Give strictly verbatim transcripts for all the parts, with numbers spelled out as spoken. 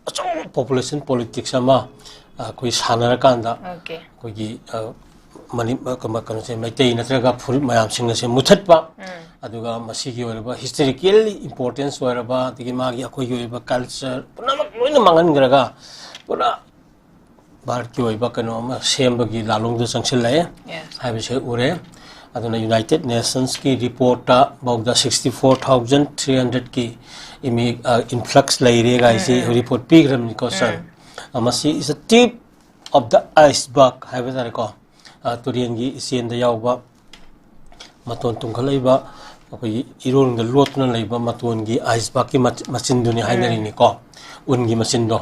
ꯑꯆꯧꯕ population politics ꯑꯃ ꯑꯩꯈꯣꯏ ꯁꯥꯟꯅꯔꯀꯥꯟꯗ ꯑꯩꯈꯣꯏꯒꯤ ꯃꯅꯤ ꯀꯩꯅꯣꯁꯦ ꯃꯩꯇꯩ ꯅꯠꯇ꯭ꯔꯒ ꯐꯨꯔꯨꯞ ꯃꯌꯥꯝꯁꯤꯡ ꯑꯁꯦ ꯃꯨꯊꯠꯄ, ꯑꯗꯨꯒ ꯃꯁꯤꯒꯤ ꯑꯣꯏꯔꯕ historically importance ꯑꯣꯏꯔꯕ, ꯑꯗꯒꯤ ꯃꯥꯒꯤ ꯑꯩꯈꯣꯏꯒꯤ ꯑꯣꯏꯕ culture ꯄꯨꯝꯅꯃꯛ ꯂꯣꯏꯅ ꯃꯥꯡꯍꯟꯈ꯭ꯔꯒ ꯄꯨꯔꯥ ꯚꯥꯔꯠꯀꯤ ꯑꯣꯏꯕ ꯀꯩꯅꯣ ꯑꯃ ꯁꯦꯝꯕꯒꯤ ꯂꯥꯂꯣꯡꯗ ꯆꯪꯁꯤꯜꯂꯛꯑꯦ ꯍꯥꯏꯕꯁꯦ ꯎꯔꯦ꯫ ꯑꯗꯨꯅ United Nations ꯀꯤ report ꯇ ꯐꯥꯎꯗ sixty four thousand three hundred ꯀꯤ ꯏꯃꯤ influx ꯂꯩꯔꯦ ꯀꯥꯏꯁꯤ report ꯄꯤꯈ꯭ꯔꯕꯅꯤꯀꯣ ꯁꯥꯔ꯫ ꯃꯁꯤ is a tip of the iceberg ꯍꯥꯏꯕ ꯇꯥꯔꯦꯀꯣ꯫ ꯇꯨꯔꯦꯟꯒꯤ ꯏꯆꯦꯜꯗ ꯌꯥꯎꯕ ꯃꯇꯣꯟ ꯇꯨꯡꯈꯠꯂꯛꯏꯕ ꯑꯩꯈꯣꯏꯒꯤ ꯏꯔꯣꯟꯒ ꯂꯣꯠꯇꯨꯅ ꯂꯩꯕ ꯃꯇꯣꯟꯒꯤ iceberg ꯀꯤ ꯃꯆꯤꯟꯗꯨꯅꯤ ꯍꯥꯏꯅꯔꯤꯅꯤꯀꯣ, ꯎꯟꯒꯤ ꯃꯆꯤꯟꯗꯣ꯫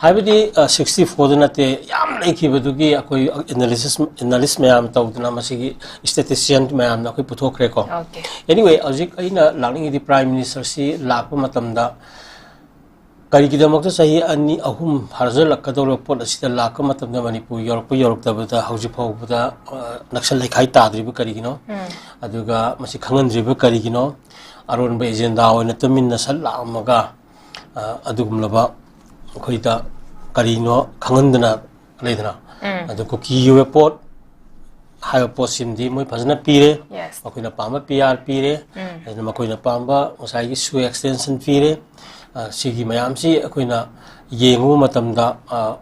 ꯍꯥꯏꯕꯗꯤ sixty four ꯗ ꯅꯠꯇꯦ, ꯌꯥꯝ ꯂꯩꯈꯤꯕꯗꯨꯒꯤ ꯑꯩꯈꯣꯏ analysis analyst ꯃꯌꯥꯝ ꯇꯧꯗꯅ ꯃꯁꯤꯒꯤ statistician ꯃꯌꯥꯝꯅ ꯑꯩꯈꯣꯏ ꯄꯨꯊꯣꯛꯈ꯭ꯔꯦꯀꯣ꯫ Anyway, ꯍꯧꯖꯤꯛ ꯑꯩꯅ ꯂꯥꯛꯅꯤꯡꯉꯤꯗꯤ Prime Minister ꯁꯤ ꯂꯥꯛꯄ ꯃꯇꯝꯗ ꯀꯔꯤꯒꯤꯗꯃꯛꯇ ꯆꯍꯤ ꯑꯅꯤ ꯑꯍꯨꯝ ꯐꯥꯖꯤꯜꯂꯛꯀꯗꯧꯔꯕ ꯄꯣꯠ ꯑꯁꯤꯗ ꯂꯥꯛꯄ ꯃꯇꯝꯗ ꯃꯅꯤꯄꯨꯔ ꯌꯧꯔꯛꯄ ꯌꯧꯔꯛꯇꯕꯗ ꯍꯧꯖꯤꯛ ꯐꯥꯎꯕꯗ ꯅꯛꯁꯜ ꯂꯩꯈꯥꯏ ꯇꯥꯗ꯭ꯔꯤꯕ ꯀꯔꯤꯒꯤꯅꯣ? ꯑꯗꯨꯒ ꯃꯁꯤ ꯈꯪꯍꯟꯗ꯭ꯔꯤꯕ ꯀꯔꯤꯒꯤꯅꯣ? ꯑꯔꯣꯟꯕ agenda ꯑꯣꯏꯅ ꯇꯨꯃꯤꯟꯅ ꯁꯠ ꯂꯥꯛꯑꯝꯃꯒ ꯑꯗꯨꯒꯨꯝꯂꯕ ꯑꯩꯈꯣꯏꯗ ꯀꯔꯤꯅꯣ ꯈꯪꯍꯟꯗꯅ ꯂꯩꯗꯅ, ꯑꯗꯨ ꯀꯨꯀꯤꯒꯤ ꯑꯣꯏꯕ ꯄꯣꯠ ꯍꯥꯏꯕ ꯄꯣꯠꯁꯤꯃꯗꯤ ꯃꯣꯏ ꯐꯖꯅ ꯄꯤꯔꯦ꯫ ꯃꯈꯣꯏꯅ ꯄꯥꯝꯕ PR ꯄꯤꯔꯦ꯫ ꯑꯗꯨꯅ ꯃꯈꯣꯏꯅ ꯄꯥꯝꯕ ꯉꯁꯥꯏꯒꯤ SoO extension ꯄꯤꯔꯦ꯫ ꯁꯤꯒꯤ ꯃꯌꯥꯝꯁꯤ ꯑꯩꯈꯣꯏꯅ ꯌꯦꯡꯉꯨꯕ ꯃꯇꯝꯗ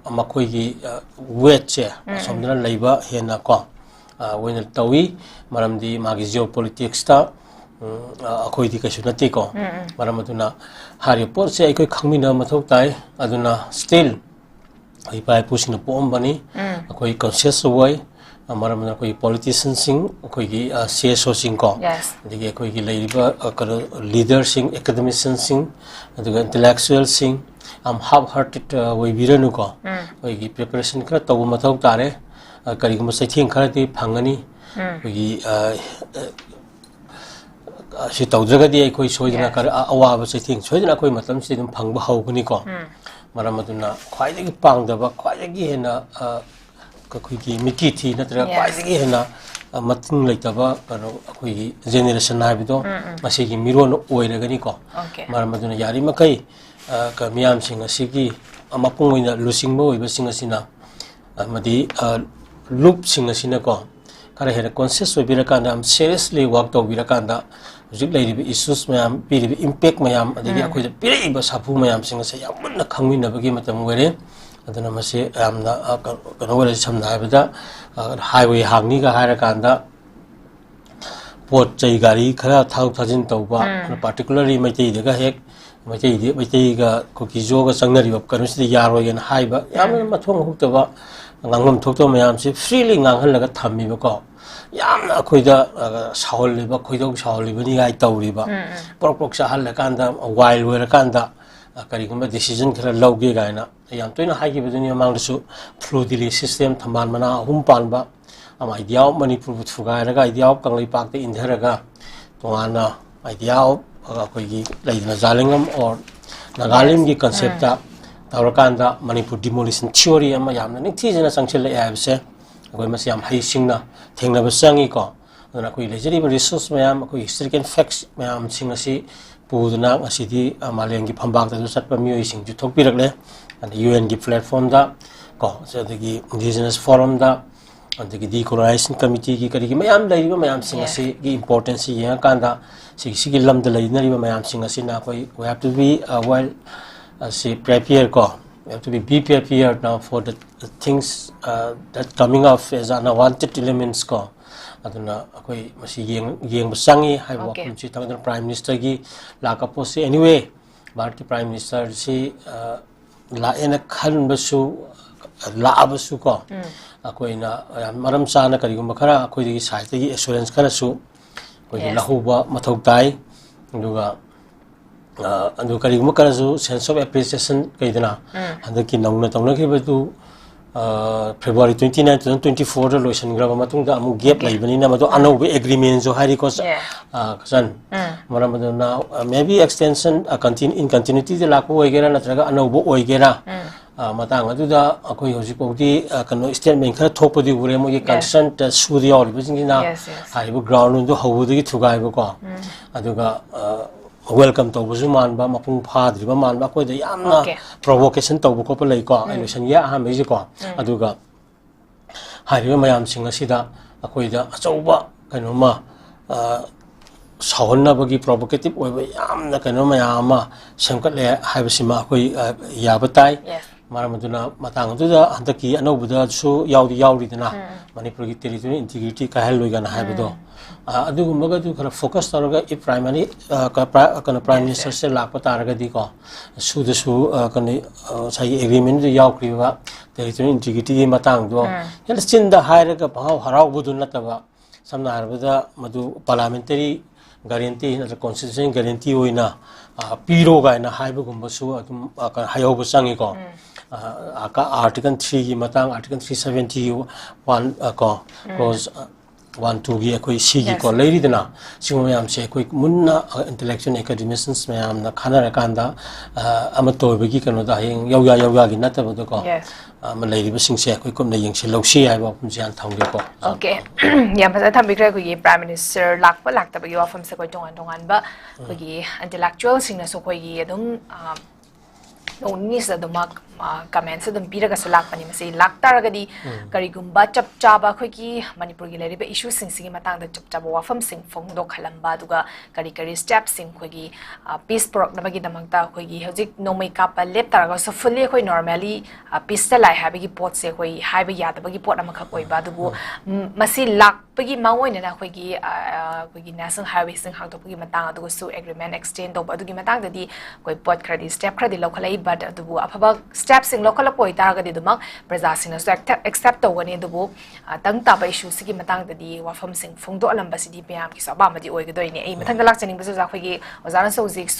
ꯃꯈꯣꯏꯒꯤ weight ꯁꯦ ꯑꯁꯣꯝꯗꯅ ꯂꯩꯕ ꯍꯦꯟꯅ ꯀꯣ ꯑꯣꯏꯅ ꯇꯧꯏ꯫ ꯃꯔꯝꯗꯤ ꯃꯥꯒꯤ geopolitics ꯇ ꯑꯩꯈꯣꯏꯗꯤ ꯀꯩꯁꯨ ꯅꯠꯇꯦꯀꯣ꯫ ꯃꯔꯝ ꯑꯗꯨꯅ ꯍꯥꯏꯔꯤꯕ ꯄꯣꯠꯁꯦ ꯑꯩꯈꯣꯏ ꯈꯪꯃꯤꯟꯅꯕ ꯃꯊꯧ ꯇꯥꯏ꯫ ꯑꯗꯨꯅ still ꯑꯩꯈꯣꯏ ꯏꯄꯥ ꯏꯄꯨꯁꯤꯡꯅ ꯄꯣꯛꯑꯝꯕꯅꯤ꯫ ꯑꯩꯈꯣꯏ conscious ꯑꯣꯏ꯫ ꯃꯔꯝ ꯑꯗꯨꯅ ꯑꯩꯈꯣꯏꯒꯤ politician ꯁꯤꯡ, ꯑꯩꯈꯣꯏꯒꯤ CSO ꯁꯤꯡ ꯀꯣ, ꯑꯗꯒꯤ ꯑꯩꯈꯣꯏꯒꯤ ꯂꯩꯔꯤꯕ ꯀꯩꯅꯣ leader ꯁꯤꯡ, academician ꯁꯤꯡ, ꯑꯗꯨꯒ intellectual ꯁꯤꯡ, ꯌꯥꯝ half hearted ꯑꯣꯏꯕꯤꯔꯅꯨꯀꯣ꯫ ꯑꯩꯈꯣꯏꯒꯤ preparation ꯈꯔ ꯇꯧꯕ ꯃꯊꯧ ꯇꯥꯔꯦ꯫ ꯀꯔꯤꯒꯨꯝꯕ ꯆꯩꯊꯦꯡ ꯈꯔꯗꯤ ꯐꯪꯒꯅꯤ꯫ ꯑꯩꯈꯣꯏꯒꯤ ꯁꯤ ꯇꯧꯗ꯭ꯔꯒꯗꯤ ꯑꯩꯈꯣꯏ ꯁꯣꯏꯗꯅ ꯑꯋꯥꯕ ꯆꯩꯊꯦꯡ ꯁꯣꯏꯗꯅ ꯑꯩꯈꯣꯏ ꯃꯇꯝꯁꯤꯗ ꯑꯗꯨꯝ ꯐꯪꯕ ꯍꯧꯒꯅꯤꯀꯣ꯫ ꯃꯔꯝ ꯑꯗꯨꯅ ꯈ꯭ꯋꯥꯏꯗꯒꯤ ꯄꯥꯡꯗꯕ, ꯈ꯭ꯋꯥꯏꯗꯒꯤ ꯍꯦꯟꯅ ꯑꯩꯈꯣꯏꯒꯤ ꯃꯤꯠꯀꯤ ꯊꯤ ꯅꯠꯇ꯭ꯔꯒ ꯈ꯭ꯋꯥꯏꯗꯒꯤ ꯍꯦꯟꯅ ꯃꯇꯤꯡ ꯂꯩꯇꯕ ꯀꯩꯅꯣ ꯑꯩꯈꯣꯏꯒꯤ generation ꯍꯥꯏꯕꯗꯣ ꯃꯁꯤꯒꯤ ꯃꯤꯔꯣꯟ ꯑꯣꯏꯔꯒꯅꯤꯀꯣ꯫ ꯃꯔꯝ ꯑꯗꯨꯅ ꯌꯥꯔꯤꯃꯈꯩ ꯑ, ꯀ-, ꯃꯤꯌꯥꯝꯁꯤꯡ ꯑꯁꯤꯒꯤ, ꯑ, ꯃꯄꯨꯡ ꯑꯣꯏꯅ ꯂꯨꯆꯤꯡꯕ ꯑꯣꯏꯕꯁꯤꯡ ꯑꯁꯤꯅ, ꯑꯃꯗꯤ, ꯑ, ꯂꯨꯞꯁꯤꯡ ꯑꯁꯤꯅꯀꯣ, ꯈꯔ ꯍꯦꯟꯅ conscious ꯑꯣꯏꯕꯤꯔꯀꯥꯟꯗ, ꯌꯥꯝ seriously work ꯇꯧꯕꯤꯔꯀꯥꯟꯗ, ꯍꯧꯖꯤꯛ ꯂꯩꯔꯤꯕ issues ꯃꯌꯥꯝ, ꯄꯤꯔꯤꯕ impact ꯃꯌꯥꯝ, ꯑꯗꯒꯤ ꯎꯝ꯫ ꯑꯩꯈꯣꯏꯗ ꯄꯤꯔꯛꯏꯕ ꯁꯥꯐꯨ ꯃꯌꯥꯝꯁꯤꯡ ꯑꯁꯦ ꯌꯥꯝ ꯃꯨꯟꯅ ꯈꯪꯃꯤꯟꯅꯕꯒꯤ ꯃꯇꯝ ꯑꯣꯏꯔꯦ꯫ ꯑꯗꯨꯅ ꯃꯁꯤ ꯌꯥꯝꯅ, ꯑ, ꯀ-, ꯀꯩꯅꯣ ꯑꯣꯏꯔꯁꯤ, ꯁꯝꯅ ꯍꯥꯏꯔꯕꯗ, ꯑ, highway ꯍꯥꯡꯅꯤꯒ ꯍꯥꯏꯔꯀꯥꯟꯗ, ꯄꯣꯠ ꯆꯩ ꯒꯥꯔꯤ ꯈꯔ ꯊꯥꯗꯣꯛ ꯊꯥꯖꯤꯟ ꯇꯧꯕ, ꯎꯝ꯫ ꯑꯗꯨ particularly ꯃꯩꯇꯩꯗꯒ ꯍꯦꯛ, ꯃꯩꯇꯩꯗꯤ, ꯃꯩꯇꯩꯒ ꯀꯨꯀꯤꯖꯣꯒ ꯆꯪꯅꯔꯤꯕ ꯀꯩꯅꯣꯁꯤꯗ ꯌꯥꯔꯣꯏꯅ ꯍꯥꯏꯕ, ꯌꯥꯝꯅ ꯎꯝ꯫ ꯃꯊꯣꯡ ꯍꯨꯛꯇꯕ, ꯉꯥꯡꯐꯝ ꯊꯣꯛꯇꯕ ꯃꯌꯥꯝꯁꯦ freely ꯉꯥꯡꯍꯜꯂꯒ ꯊꯝꯃꯤꯕꯀꯣ, ꯌꯥꯝꯅ ꯑꯩꯈꯣꯏꯗ, ꯑ, ꯁꯥꯎꯍꯜꯂꯤꯕ, ꯈꯣꯏꯗꯧ ꯁꯥꯎꯍꯜꯂꯤꯕꯅꯤ ꯀꯥꯏ ꯇꯧꯔꯤꯕ, ꯎꯝ, ꯎꯝ꯫ ꯄ꯭ꯔꯣꯛ ꯄ꯭ꯔꯣꯛ ꯆꯥꯍꯜꯂꯀꯥꯟꯗ, wild ꯑꯣꯏꯔꯀꯥꯟꯗ, ꯑ, ꯀꯔꯤꯒꯨꯝꯕ decision ꯈꯔ ꯂꯧꯒꯦ ꯀꯥꯏꯅ ꯑꯩ ꯌꯥꯝ ꯇꯣꯏꯅ ꯍꯥꯏꯈꯤꯕꯗꯨꯅꯤ ꯃꯃꯥꯡꯗꯁꯨ, flue delay system, ꯊꯝꯕꯥꯜ ꯃꯅꯥ ꯑꯍꯨꯝ ꯄꯥꯟꯕ, ꯑꯃ idea of ꯃꯅꯤꯄꯨꯔꯕꯨ ꯊꯨꯒꯥꯏꯔꯒ, idea of ꯀꯪꯂꯩꯄꯥꯛꯇ ꯏꯟꯊꯔꯒ, ꯇꯣꯉꯥꯟꯅ idea of ꯑꯩꯈꯣꯏꯒꯤ ꯂꯩꯗꯅ ꯖꯥꯂꯤꯡꯉꯝ or ꯅꯥꯒꯥꯂꯦꯟꯒꯤ Yes. ꯎꯝ꯫ concept ꯇꯧꯔꯀꯥꯟꯗ ꯃꯅꯤꯄꯨꯔ demolition theory ꯑꯃ ꯌꯥꯝꯅ ꯅꯤꯡꯊꯤꯖꯅ ꯆꯪꯁꯤꯜꯂꯛꯑꯦ ꯍꯥꯏꯕꯁꯦ ꯑꯩꯈꯣꯏ ꯃꯁꯤ ꯌꯥꯝ ꯍꯩꯁꯤꯡꯅ ꯊꯦꯡꯅꯕ ꯆꯪꯉꯤꯀꯣ꯫ ꯑꯗꯨꯅ ꯑꯩꯈꯣꯏ ꯂꯩꯖꯔꯤꯕ resource ꯃꯌꯥꯝ, ꯑꯩꯈꯣꯏ historical facts ꯃꯌꯥꯝꯁꯤꯡ ꯑꯁꯤ ꯄꯨꯗꯨꯅ ꯉꯁꯤꯗꯤ, ꯑ, ꯃꯥꯂꯦꯝꯒꯤ ꯐꯝꯕꯥꯛꯇꯁꯨ ꯆꯠꯄ ꯃꯤꯑꯣꯏꯁꯤꯡꯁꯨ ꯊꯣꯛꯄꯤꯔꯛꯂꯦ꯫ ꯑꯗ UN ꯒꯤ platform ꯗ ꯀꯣ, ꯑꯗꯒꯤ Indigenous Forum ꯗ, ꯑꯗꯒꯤ Decolonization Committee ꯒꯤ ꯀꯔꯤꯒꯤ ꯃꯌꯥꯝ ꯂꯩꯔꯤꯕ ꯃꯌꯥꯝꯁꯤꯡ Yes. ꯑꯁꯤꯒꯤ importance ꯁꯤ ꯌꯦꯡꯉꯀꯥꯟꯗ, ꯁꯤ-, ꯁꯤꯒꯤ ꯂꯝꯗ ꯂꯩꯅꯔꯤꯕ ꯃꯌꯥꯝꯁꯤꯡ ꯑꯁꯤꯅ ꯑꯩꯈꯣꯏ, we have to be, uh, well, ꯑꯁꯤ prepare ꯀꯣ, we have to be, be prepared now for the things, uh, that coming up as unwanted elements ꯀꯣ꯫ ꯑꯗꯨꯅ ꯑꯩꯈꯣꯏ ꯃꯁꯤ ꯌꯦꯡ-, ꯌꯦꯡꯕ ꯆꯪꯉꯤ ꯍꯥꯏꯕ Okay. ꯋꯥꯐꯝꯁꯤ ꯊꯝꯃꯤ꯫ ꯑꯗꯨꯅ Prime Minister ꯒꯤ ꯂꯥꯛꯀ ꯄꯣꯠꯁꯤ, anyway, ꯚꯥꯔꯠꯀꯤ Prime Minister ꯁꯤ, ꯑ, ꯂꯥꯛꯑꯦꯅ ꯈꯟꯕꯁꯨ, ꯂꯥꯛꯑꯕꯁꯨ ꯀꯣ, ꯎꯝ꯫ ꯑꯩꯈꯣꯏꯅ ꯌꯥꯝ ꯃꯔꯝ ꯆꯥꯅ ꯀꯔꯤꯒꯨꯝꯕ ꯈꯔ ꯑꯩꯈꯣꯏꯗꯒꯤ side ꯇꯒꯤ assurance ꯈꯔꯁꯨ ꯑꯩꯈꯣꯏꯒꯤ Yes. ꯂꯧꯍꯧꯕ ꯃꯊꯧ ꯇꯥꯏ꯫ ꯑꯗꯨꯒ, ꯑ, ꯑꯗꯨ ꯀꯔꯤꯒꯨꯝꯕ ꯈꯔꯁꯨ sense of appreciation ꯀꯩꯗꯅ ꯎꯝ꯫ ꯍꯟꯗꯛꯀꯤ ꯅꯧꯅ ꯇꯧꯅꯈꯤꯕꯗꯨ, ꯑ, February twenty nine, two thousand twenty four ꯗ ꯂꯣꯏꯁꯤꯟꯈ꯭ꯔꯕ ꯃꯇꯨꯡꯗ ꯑꯃꯨꯛ gap Okay. ꯂꯩꯕꯅꯤꯅ ꯃꯗꯨ ꯎꯝ꯫ ꯑꯅꯧꯕ agreement ꯁꯨ ꯍꯥꯏꯔꯤꯀꯣ, ꯁ-, Yeah. ꯑ, ꯀꯆꯟ꯫ ꯎꯝ꯫ ꯃꯔꯝ ꯑꯗꯨꯅ, ꯑ, maybe extension, ꯑ, continu-, in continuity ꯗ ꯂꯥꯛꯄ ꯑꯣꯏꯒꯦꯔꯥ ꯅꯠꯇ꯭ꯔꯒ ꯑꯅꯧꯕ ꯑꯣꯏꯒꯦꯔꯥ, ꯎꯝ꯫ ꯑ, ꯃꯇꯥꯡ ꯑꯗꯨꯗ ꯑꯩꯈꯣꯏ ꯍꯧꯖꯤꯛ ꯐꯥꯎꯗꯤ, ꯑ, ꯀꯩꯅꯣ statement ꯈꯔ ꯊꯣꯛꯄꯗꯤ ꯎꯔꯦ, ꯃꯣꯏꯒꯤ Yes. concerned ꯁꯨꯗ ꯌꯥꯎꯔꯤꯕꯁꯤꯡꯁꯤꯅ Yes, yes. ꯍꯥꯏꯔꯤꯕ ground ꯗꯣ ꯍꯧꯕꯗꯒꯤ ꯊꯨꯒꯥꯏꯕꯀꯣ꯫ ꯎꯝ꯫ ꯑꯗꯨꯒ, ꯑ, welcome ꯇꯧꯕꯁꯨ ꯃꯥꯟꯕ, ꯃꯄꯨꯡ ꯐꯥꯗ꯭ꯔꯤꯕ ꯃꯥꯟꯕ, ꯑꯩꯈꯣꯏꯗ ꯌꯥꯝꯅ Okay. provocation ꯇꯧꯕ ꯈꯣꯠꯄ ꯂꯩꯀꯣ, ꯑꯩ ꯂꯣꯏꯁꯟꯒꯦ ꯑꯍꯥꯟꯕꯩꯁꯤꯀꯣ꯫ ꯑꯗꯨꯒ ꯍꯥꯏꯔꯤꯕ ꯃꯌꯥꯝꯁꯤꯡ ꯑꯁꯤꯗ ꯑꯩꯈꯣꯏꯗ ꯑꯆꯧꯕ ꯀꯩꯅꯣꯝꯃ, ꯑ, ꯁꯥꯎꯍꯟꯅꯕꯒꯤ provocative ꯑꯣꯏꯕ ꯌꯥꯝꯅ ꯀꯩꯅꯣ ꯃꯌꯥꯝ ꯑꯃ ꯁꯦꯝꯒꯠꯂꯦ ꯍꯥꯏꯕꯁꯤꯃ ꯑꯩꯈꯣꯏ, ꯑ, ꯌꯥꯕ ꯇꯥꯏ꯫ Yes. ꯃꯔꯝ ꯑꯗꯨꯅ ꯃꯇꯥꯡ ꯑꯗꯨꯗ ꯍꯟꯗꯛꯀꯤ ꯑꯅꯧꯕꯗꯁꯨ ꯌꯥꯎꯗꯤ ꯌꯥꯎꯔꯤꯗꯅ, ꯃꯅꯤꯄꯨꯔꯒꯤ territorial integrity ꯀꯥꯏꯍꯜꯂꯣꯏꯒꯅ ꯍꯥꯏꯕꯗꯣ꯫ ꯑ, ꯑꯗꯨꯒꯨꯝꯕꯒꯗꯨ ꯈꯔ focus ꯇꯧꯔꯒ, if primary, ꯑ, ꯀ-, pri-, ꯀꯩꯅꯣ, Prime Ministerꯁꯦ ꯂꯥꯛꯄ ꯇꯥꯔꯒꯗꯤꯀꯣ, ꯁꯨꯗꯁꯨ, ꯑ, ꯀꯩꯅꯣ, ꯑ, ꯉꯁꯥꯏꯒꯤ agreementꯗ ꯌꯥꯎꯈ꯭ꯔꯤꯕ territorial integrityꯒꯤ ꯃꯇꯥꯡꯗꯣ ꯍꯦꯟꯅ ꯆꯤꯟꯗ ꯍꯥꯏꯔꯒ ꯄꯪꯍꯥꯎ ꯍꯔꯥꯎꯕꯗꯨ ꯅꯠꯇꯕ, ꯁꯝꯅ ꯍꯥꯏꯔꯕꯗ ꯃꯗꯨ parliamentary guarantee ꯅꯠꯇ꯭ꯔꯒ constitutional guarantee ꯑꯣꯏꯅ, ꯑ, ꯄꯤꯔꯣ ꯀꯥꯏꯅ ꯍꯥꯏꯕꯒꯨꯝꯕꯁꯨ ꯑꯗꯨꯝ, ꯑ, ꯀ-, ꯍꯥꯏꯍꯧꯕ ꯆꯪꯉꯤꯀꯣ꯫ ꯑ, ꯑ, ꯀ-, Article threeꯒꯤ ꯃꯇꯥꯡ, Article three seventy one, ꯑ, ꯀꯣ, clause, ꯑ, one twoꯒꯤ ꯑꯩꯈꯣꯏ ꯁꯤꯒꯤꯀꯣ, Yes. ꯂꯩꯔꯤꯗꯅ, ꯁꯤꯒꯨꯝꯕ ꯃꯌꯥꯝꯁꯦ ꯑꯩꯈꯣꯏ ꯃꯨꯟꯅ, ꯑ, intellectual academicians ꯃꯌꯥꯝꯅ ꯈꯟꯅꯔꯀꯥꯟꯗ, ꯑ, ꯑꯃꯠꯇ ꯑꯣꯏꯕꯒꯤ ꯀꯩꯅꯣꯗ ꯍꯌꯦꯡ ꯌꯧꯌꯥ ꯌꯧꯌꯥꯒꯤ ꯅꯠꯇꯕꯗꯀꯣ, Yes. ꯑꯃ ꯂꯩꯔꯤꯕꯁꯤꯡꯁꯦ ꯑꯩꯈꯣꯏ ꯀꯨꯞꯅ ꯌꯦꯡꯁꯤꯜꯍꯧꯁꯤ ꯍꯥꯏꯕ ꯋꯥꯐꯝꯁꯦ ꯍꯥꯟꯅ ꯊꯝꯒꯦꯀꯣ꯫ Okay꯫ ꯌꯥꯝ ꯐꯖꯅ ꯊꯝꯕꯤꯈ꯭ꯔꯦ꯫ ꯑꯩꯈꯣꯏꯒꯤ Prime Minister ꯂꯥꯛꯄ ꯂꯥꯛꯇꯕꯒꯤ ꯋꯥꯐꯝꯁꯦ ꯑꯩꯈꯣꯏ ꯇꯣꯉꯥꯟ ꯇꯣꯉꯥꯟꯕ ꯑꯩꯈꯣꯏꯒꯤ intellectualꯁꯤꯡꯅꯁꯨ ꯑꯩꯈꯣꯏꯒꯤ ꯑꯗꯨꯝ, ꯑ, ꯅꯣꯡ ꯅꯤꯅꯤꯁꯤꯗ ꯑꯗꯨꯃꯛ, ꯑ, comments ꯑꯗꯨꯝ ꯄꯤꯔꯒꯁꯨ ꯂꯥꯛꯄꯅꯤ꯫ ꯃꯁꯤ ꯂꯥꯛꯇꯥꯔꯒꯗꯤ ꯀꯔꯤꯒꯨꯝꯕ ꯆꯞ ꯆꯥꯕ ꯑꯩꯈꯣꯏꯒꯤ ꯃꯅꯤꯄꯨꯔꯒꯤ ꯂꯩꯔꯤꯕ issueꯁꯤꯡꯁꯤꯒꯤ ꯃꯇꯥꯡꯗ ꯆꯞ ꯆꯥꯕ ꯋꯥꯐꯝꯁꯤꯡ ꯐꯣꯡꯗꯣꯛꯍꯜꯂꯝꯕ, ꯑꯗꯨꯒ ꯀꯔꯤ ꯀꯔꯤ stepꯁꯤꯡ ꯑꯩꯈꯣꯏꯒꯤ, ꯑ, peace ꯄꯨꯔꯛꯅꯕꯒꯤꯗꯃꯛꯇ ꯑꯩꯈꯣꯏꯒꯤ ꯍꯧꯖꯤꯛ ꯅꯣꯡꯃꯩ ꯀꯥꯞꯄ ꯂꯦꯞꯇꯥꯔꯒꯁꯨ fully ꯑꯩꯈꯣꯏ normally, ꯑ, peaceꯇ ꯂꯥꯛꯑꯦ ꯍꯥꯏꯕꯒꯤ ꯄꯣꯠꯁꯦ ꯑꯩꯈꯣꯏ ꯍꯥꯏꯕ ꯌꯥꯗꯕꯒꯤ ꯄꯣꯠ ꯑꯃꯈꯛ ꯑꯣꯏꯕ꯫ ꯑꯗꯨꯕꯨ, ꯎꯝ, ꯃꯁꯤ ꯂꯥꯛꯄꯒꯤ ꯃꯥꯡꯑꯣꯏꯅꯅ ꯑꯩꯈꯣꯏꯒꯤ, ꯑ, ꯑ, ꯑꯩꯈꯣꯏꯒꯤ national highwayꯁꯤꯡ ꯍꯥꯡꯗꯣꯛꯄꯒꯤ ꯃꯇꯥꯡ, ꯑꯗꯨꯒꯁꯨ agreement extend ꯇꯧꯕ, ꯑꯗꯨꯒꯤ ꯃꯇꯥꯡꯗꯗꯤ ꯑꯩꯈꯣꯏ ꯄꯣꯠ ꯈꯔꯗꯤ, step ꯈꯔꯗꯤ ꯂꯧꯈꯠꯂꯛꯏ꯫ But ꯑꯗꯨꯕꯨ ꯑꯐꯕ stepꯁꯤꯡ ꯂꯧꯈꯠꯂꯛꯄ ꯑꯣꯏꯇꯥꯔꯒꯗꯤ ꯑꯗꯨꯃꯛ ꯄ꯭ꯔꯖꯥꯁꯤꯡꯅꯁꯨ accept, accept ꯇꯧꯒꯅꯤ꯫ ꯑꯗꯨꯕꯨ, ꯑ, ꯇꯪ ꯇꯥꯕ issueꯁꯤꯒꯤ ꯃꯇꯥꯡꯗꯗꯤ ꯋꯥꯐꯝꯁꯤꯡ ꯐꯣꯡꯗꯣꯛꯍꯜꯂꯝꯕꯁꯤꯗꯤ ꯃꯌꯥꯝꯒꯤꯁꯨ ꯑꯄꯥꯝꯕꯗꯤ ꯑꯣꯏꯒꯗꯣꯏꯅꯦ꯫ ꯑꯩ ꯃꯊꯪꯗ ꯂꯥꯛꯆꯅꯤꯡꯕꯁꯦ ꯑꯣꯖꯥ, ꯑꯩꯈꯣꯏꯒꯤ ꯑꯣꯖꯥꯅꯁꯨ ꯍꯧꯖꯤꯛꯁꯨ